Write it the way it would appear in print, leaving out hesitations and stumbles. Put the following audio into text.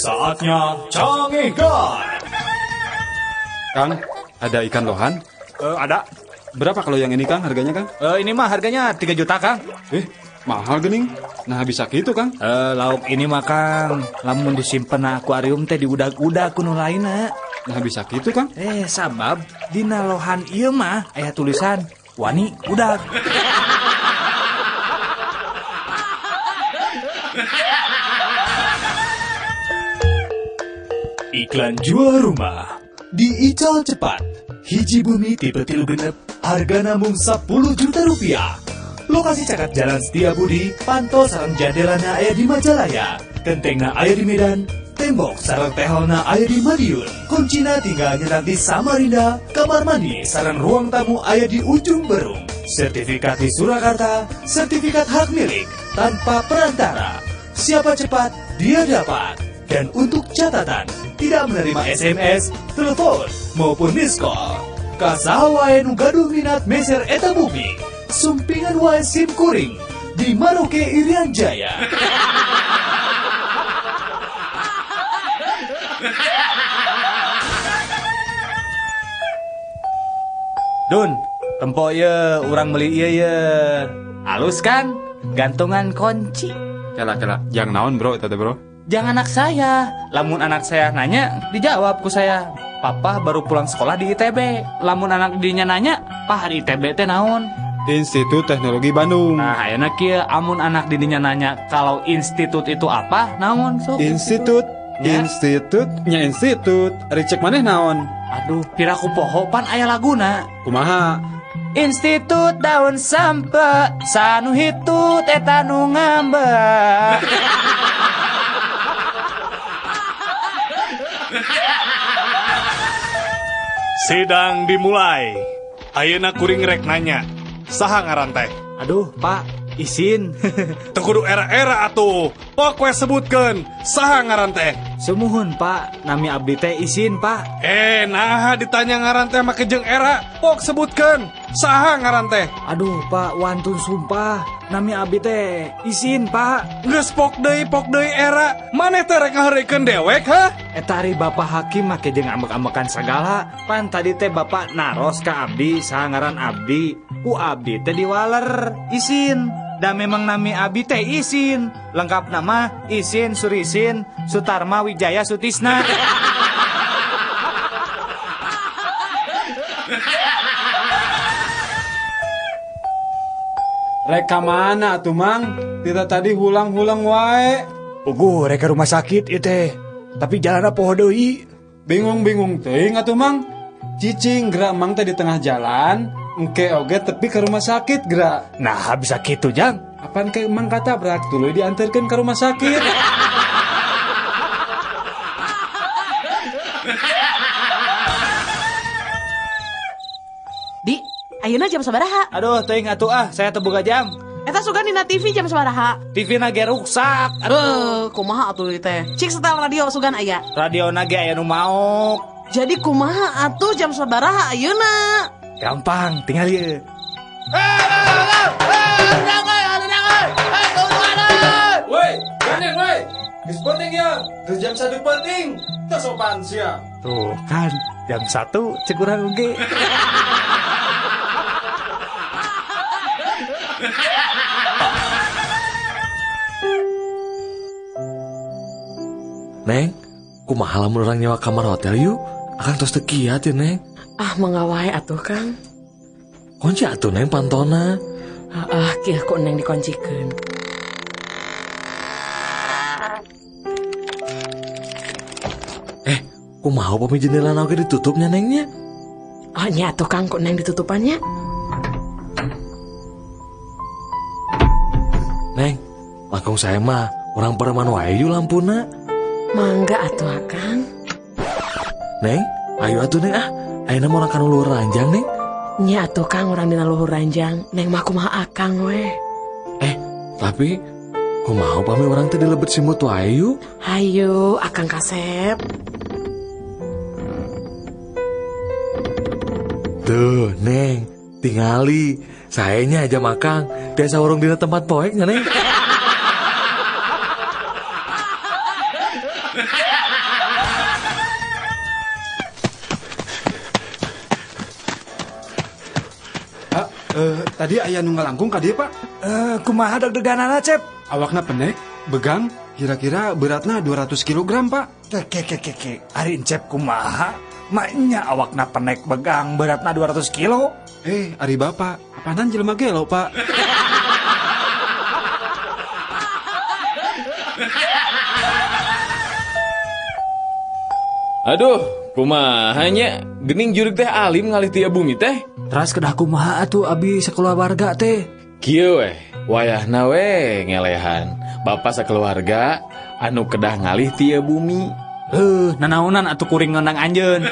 Saatnya Cangehgar. Kang, ada ikan lohan? Ada. Berapa kalau yang ini, Kang, harganya, Kang? Ini mah harganya 3 juta, Kang. Mahal gening. Nah, bisa gitu, Kang. Lauk ini mah, Kang, lamun disimpen na akuarium teh diudag-udag ku nu lainna. Nah, bisa gitu, Kang. Sabab dina lohan ieu mah aya tulisan wani udag. Iklan jual rumah di Ical Cepat. Hiji bumi tipe 3 6, harga namung 10 juta rupiah. Lokasi caket Jalan Setia Budi, panto sareng jandelana aya di Majalaya, kentengna aya di Medan, tembok sareng teholna aya di Madiun, kuncina tinggal nyetak di Samarinda, kamar mandi sareng ruang tamu aya di Ujung Berung. Sertifikat di Surakarta, sertifikat hak milik tanpa perantara. Siapa cepat, dia dapat. Dan untuk catatan, tidak menerima SMS, telepon, maupun miss call. Ka saha wae nu gaduh minat meser eta bumi, sumpingan wae sim kuring di Maroke, Irian Jaya. Dun, tempo ye, urang beli ieu ye. Halus kan? Gantungan kunci. Kela kela, jang naon, bro, eta teh, bro? Jang anak saya. Lamun anak saya nanya, dijawab ku saya. Papa baru pulang sekolah di ITB. Lamun anak dinya nanya, "Pah, di ITB teh naon?" Institut Teknologi Bandung. Nah, ayeuna kieu, amun anak didinya nanya kalau institut itu apa, naon sok? Institut, Ya. Institut, nya institut. Ari cek maneh naon? Aduh, piraku poho, pan aya laguna. Kumaha? Institut daun sampe, saha nu hitut eta nu ngambek. Sidang dimulai. Ayeuna kuring rek nanya. Saha ngaran teh? Aduh, Pak, isin. Teu kudu era-era atuh. Pok we sebutkeun. Saha ngaran teh? Sumuhun, Pak, nami abdi teh Isin, Pak. Nah ditanya ngaran teh make jeung era. Pok sebutkeun. Saha ngaran teh? Aduh, Pak, wantun sumpah. Nami abdi teh Isin, Pak. Geus pok deui era. Maneh teh rek ngaheureuykeun dewek, ha? Eta ari Bapak Hakim make jeung ambek-ambekan sagala. Pan tadi teh Bapak naros ka abdi saha ngaran abdi. Ku abdi teh diwaler Isin. Dan memang nami abdi teh Isin. Lengkap nama Isin Surisin Sutarma Wijaya Sutisna. Rek ka mana atuh, Mang? Tita tadi hulang-hulang wae. Puguh rek ka rumah sakit ieu teh. Tapi jalanna poho deui. Bingung-bingung teuing atuh, Mang. Cicing gerak Mang teh di tengah jalan, engke oge tepi ke rumah sakit gerak. Nah, bisa gitu, Jang. Apaan ke Mang katabrak tuluy diantarkeun ke rumah sakit. Di, ayeuna jam sabaraha? Aduh, teuing atuh ah, saya teu boga jam. Eta sugan dina TV jam sabaraha? TV na ge ruksak. Aduh, Kumaha atuh ieu teh? Cik setel radio sugan aya. Radio na ge aya nu maok. Jadi kumaha atuh jam sabaraha ayeuna? Gampang, tinggal ieu. Woi, gandeng woi. Geus penting ya. Geus jam 1 penting. Teu sopan sia. Tuh kan, jam 1 cek urang oge. Neng, kumaha lamun urang nyewa kamar hotel yuk? Akang tos teu kiat ya, Neng. Ah, mangga wae atuh, Kang. Kunci atuh, Neng, pantona. Ah, kieu ku Neng dikuncikeun. Kumaha upami jendela oge ditutupnya, Nengnya? Oh, nya atuh, Kang, ku Neng ditutupannya. Neng, langkung saya mah urang pareuman wae yuk lampuna. Mangga atuh, Kang. Neng, ayo atuh, Neng, ah. Ayeuna mah urang kana luhur ranjang, Neng. Nya atuh, Kang, urang dina luhur ranjang. Neng mah kumaha Akang we. Tapi kumaha upami urang teh dilebet simut wae yuk? Hayu, Akang kasep. Tuh, Neng, tingali. Saenya aja makang, biasa urang dina tempat poek nya, Neng. Eh, tadi aya nu ngalangkung ka dieu, Pak. Eh, kumaha deg-deganana, Cep? Awakna pendek, begang, kira-kira beratna 200 kg, Pak. Ke ke ke ke, ari Encep kumaha? Maknya awakna penek begang beratna 200 kilo. Eh, ari Bapak, apanan jelema gelo, Pak? Aduh, kumaha nya? Gening jurig teh alim ngalih ti bumi teh. Teras kedah kumaha atuh abi sakeluarga teh? Kieu weh, wayahna we ngelehan. Bapak sakeluarga anu kedah ngalih ti bumi. Heuh, nanaonan atuh kuring ngondang anjeun.